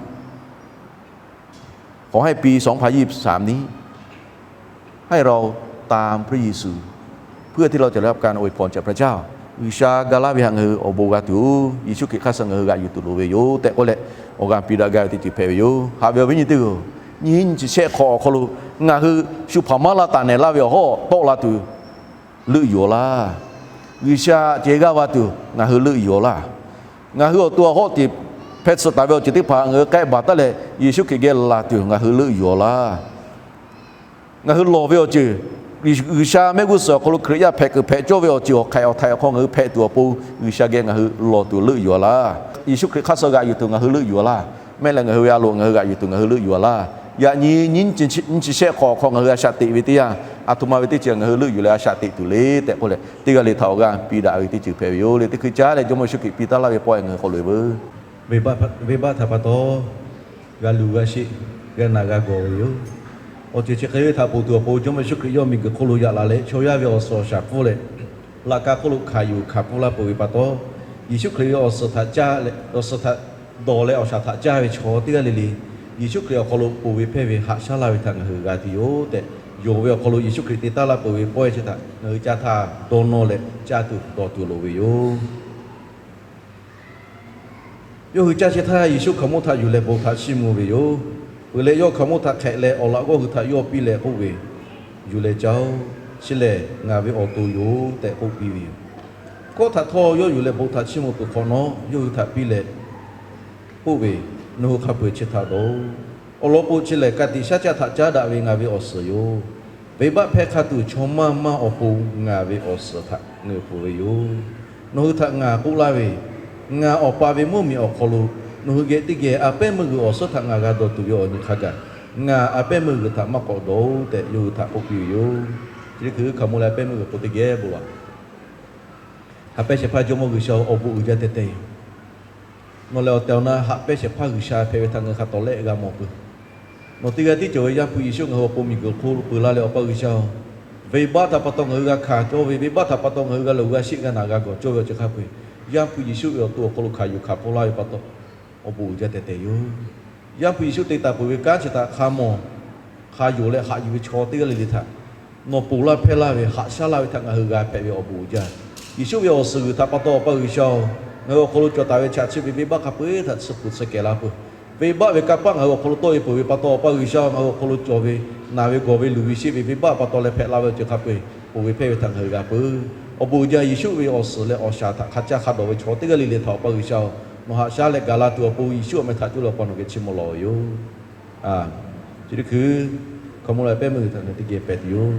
ขอให้ปีสองพันยี่สิบสามนี้ ให้เราตามพระเยซู เพื่อที่เราจะได้รับการอวยพรจากพระเจ้า G'uiˬsha ga laˇ ve htaꞈ ngaˬ hui awˬ bon g'a tuˬ, Yeˍsuˆ Hkriꞈ hk'aˇ suh ngaˬ hui g'aꞈ yuˬ tuˬ loˍ ve yoˬ tehꞈ k'oˆ leh, awˬ g'aˇ piˇ daꞈ gaˇ ve teˇ ceuˬ hpehꞈ ve yoˬ. Haꞈ ve awˬ viˉ nyi teˇ-oˬ, nyiˇ nyi chi shehˆ hk'awꞈ awˬ hk'aw lo ngaˬ hui shu hpaˍ maˇ laˇ taˍ nehˬ laˇ ve awˬ hawˉ tawˆ la tuˬ leuˆ yuˬ-aw laˇ. G'uiˬsha ceh g'aˇ va tuˬ ngaˬ hui leuˆ yuˬ-aw laˇ. Ngaˬ hui awˬ to awˬ hawˉ tiꞈ hpeh tsuhꞈ taˍ ve awˬ ceuˬ teˇ hpaˍ ngaˬ hui k'ehˆ baˬ taˉ leh, Yeˍsuˆ Hkriꞈ geh laˬ tuˬ ngaˬ hui leuˆ yuˬ-aw laˇ. Ngaˬ hui lawˬ ve awˬ ceuˬ, G'uiˬsha mehˆ g'uˇ suhˍ awˬ hk'aw lo Hkriꞈ yaˇ hpehꞈ kuiˬ hpehꞈ cawˇ ve awˬ ceuˬ awˬ hk'ehꞈ awˬ htaiꞈ awˬ hk'aw ngaˬ hui hpehꞈ tuˬ awˬ pon, G'uiˬsha geh ngaˬ hui lawˬ tuˬ leuˆ yuˬ-aw laˇ. Yeˍsuˆ Hkriꞈ hk'aˇ suh g'aꞈ yuˬ tuˬ ngaˬ hui leuˆ yuˬ-aw laˇ. Mehˆ leh ngaˬ hui ve a loˍ ngaˬ hui g'aꞈ yuˬ tuˬ ngaˬ hui leuˆ yuˬ-aw laˇ. Yaꞈ nyi nyiˇ chi shehˆ hk'awꞈ hk'aw ngaˬ hui a shaꞈ teꞈ ve teˇ yanˇ, aˬ htoꞈ ma ve teˇ ceuˬ ngaˬ hui leuˆ yuˬ leh a shaꞈ teꞈ tuˬ le tehꞈ k'oˆ leh, teˇ g'aˇ le htaꞈ awˬ g'aˇ piˇ daꞈ ve teˇ ceuˬ hpehꞈ ve yoˬ le. Teˇ hkui caˉ leh Jawˇmawˇ Yeˍsuˆ Hkriꞈ piˇ taˉ laˇ ve pawehˇ ngaˬ hui hk'aw loꞈ e veuˬ. Venˇbaˆ htaꞈ pa taw g'a luˬ g'a sheˆ, g'a naˬ g'a gawˬ ve yoˬ. Awˬ ceuˬ chi hk'e ve htaꞈ ponˬ tuˬ awˬ pon Jawˇmawˇ Yeˍsuˆ Hkriꞈ yawˇ miˬguiˬ hk'oˆ lo yaꞈ la leh, chaw yaˇ ve awˬ suhˍ awˬ shaˍ pfuhˇ leh, laꞈ ka hk'oˆ lo hkanˍ yuˬ hkanˍ pfuhˇ laˇ peuˬ ve pa taw, Yeˍsuˆ Hkriꞈ ve awˬ suhˍ htaꞈ caˇ leh, awˬ suhˍ htaꞈ dawˬ leh awˬ shaˍ htaꞈ caˇ ve chaw teˇ g'aˇ le le, Yeˍsuˆ Hkriꞈ awˬ hk'aw lo ponˬ ve hpehˇ ve haꞈ shaˉ laˇ ve htaꞈ ngaˬ hui g'a tuˬ yoˬ tehꞈ, yonˍ ve awˬ hk'aw lo Yeˍsuˆ Hkriꞈ te taˉ laˇ peuˬ ve pawehˇ chi htaꞈ ngaˬ hui ca htaˇ dawˇ nawˇ leh caˇ tuˬ dawˬ tuˬ loˍ ve yoˬ. Yawˇ hui caˇ chi htaˇ, Yeˍsuˆ hkaoˍmonˇ htaꞈ yuˬ leh bon htaꞈ chiˇ mvuh ve yoˬ. Peuˬ leh, yawˇ hkaoˍmonˇ htaꞈ hk'ehꞈ leh, awˬ laꞈ g'awˇ hui htaꞈ yawˇ piˇ leh k'oˆ ve, Yuˬ leh caˇ-oˆ. Chi lehˬ ngaˬ ve awˬ to yoˬ tehꞈ k'oˆ piˇ ve yoˬ. Hkawˇ htaꞈ htawˇ yawˇ yuˬ leh bon htaꞈ chiˇ mvuh peuˬ hk'awꞈ nawˉ, yawˇ hui htaꞈ piˇ leh k'oˆ ve, Nawˬ hui hk'a peu-eˬ chi htaꞈ dawˬ-oˆ. Awˬ lawn k'o, chi lehˬ ka tiꞈ shaˉ caˆ htaꞈ caˉ daꞈ ve ngaˬ ve awˬ suhˍ yoˬ. Venˇbaˆ hpehˇ hk'a tuˬ chaw maˇ maˇ awˬ pon ngaˬ ve awˬ suhˍ htaꞈ ngeuˍ pfuhˍ ve yoˬ. Nawˬ hui htaꞈ ngaˬ k'oˆ laˇ ve, ngaˬ Awˬ pa ve mvuhˇmiˬ awˬ hk'aw lo nawˬ hui geh teˇ geh a pehˉ meuˇ g'uiˬ awˬ suhˉ htaꞈ ngaˬ g'a dawˬ tuˬ ve awˬ nyi hk'a gaˬ, ngaˬ a pehˉ meuˇ g'uiˬ htaꞈ maˇ k'awꞈ dawˬ-oˆ tehꞈ yawˇ hui htaꞈ k'oˆ piˇ ve yoˬ. Chi hk'e hkaoˍmonˇ leh a pehˉ meuˇ g'uiˬ k'o teˇ geh bon laˬ. Haꞈ pehnˇ shehˍ hpaˇ Jawˇmawˇ G'uiˬsha-oˬ, awˬ bon uiˍ jaˇ teh teh yoˬ. Nawˬ lehˬ awˬ tehˬ awˬ na haꞈ pehnˇ shehˍ hpaˇ G'uiˬsha hpehꞈ ve htaꞈ ngaˬ hui hk'a tawˍ lehˆ g'a mawˬ peuˬ. Nawˬ teˇ g'aˇ tiˉ cawˬ ve Yaˇ hpu Yeˍsuˆ ngaˬ hui awˬ pon miˬguiˬ hk'oˆ lo peu laˇ leh, Awˬ pa G'uiˬsha-oˬ, venˇbaˆ htaꞈ pa taw ngaˬ hui g'a hkanˍ cawˇ ve, venˇbaˆ htaꞈ pa taw ngaˬ hui g'a loꞈ g'a sheˆ g'a naˬ g'a gawˬ cawˇ ve awˬ ceuˬ hk'a peu-eˬ, Yaˇ hpu Yeˍsuˆ ve awˬ to awˬ hk'aw lo hkanˍ yuˬ hkanˍ pfuhˇ laˇ ve pa taw, awˬ bon uiˍ jaˇ teh teh yoˬ. Yaˇ hpu Yeˍsuˆ te taˍ peuˬ ve kanˉ chi htaꞈ hk'a mawˬ hk'a yonˍ leh haꞈ yuˬ ve chaw teˇ g'aˇ le le htaꞈ nawˬ ponˬ laˇ hpehˇ laˇ ve haꞈ shaˉ laˇ ve htaꞈ ngaˬ hui g'a hpehꞈ ve awˬ bon uiˍ jaˇ. Yeˍsuˆ ve awˬ suhˍ g'uiˬ htaꞈ pa taw Awˬ pa G'uiˬsha-oˬ, ngaˬ hui awˬ hk'aw lo cawˬ taˍ ve chaꞈ chi ve venˇbaˆ hk'a peu-eˬ htaꞈ tsuhˇ hpu tsuhˇ kehˬ laˇ peuˬ. Venˇbaˆ ve kanˇ paˆ ngaˬ hui awˬ hk'aw lo tawˆ e peuˬ ve pa taw, Awˬ pa G'uiˬsha-oˬ, ngaˬ hui awˬ hk'aw lo cawˬ ve naˬ ve gawˬ ve luˬ ve sheˆ ve venˇbaˆ pa taw leh hpehꞈ la ve awˬ ceuˬ hk'a peu-eˬ ponˬ ve hpehˇ ve htaꞈ ngaˬ hui g'a peuˬ. Awˬ bon uiˍ jaˇ. Yeˍsuˆ ve awˬ suhˍ leh awˬ shaˍ htaꞈ hk'a caˇ hk'a dawˬ ve chaw teˇ g'aˇ le le htaꞈ Awˬ pa G'uiˬsha-oˬ, nawˬ haꞈ shaˉ leh gaˬ la tuˬ awˬ pon Yeˍsuˆ awˬ meh htaꞈ coˇ leh Awˬ pa nawˬ geh chiˇ mvuh lawˬ ve yoˬ. Chi teˇ hkui hkaoˍmonˇ leh a pehˉ meuˇ g'uiˬ htaꞈ ngaˬ hui teˇ geh pehˍ tuˬ yoˬ.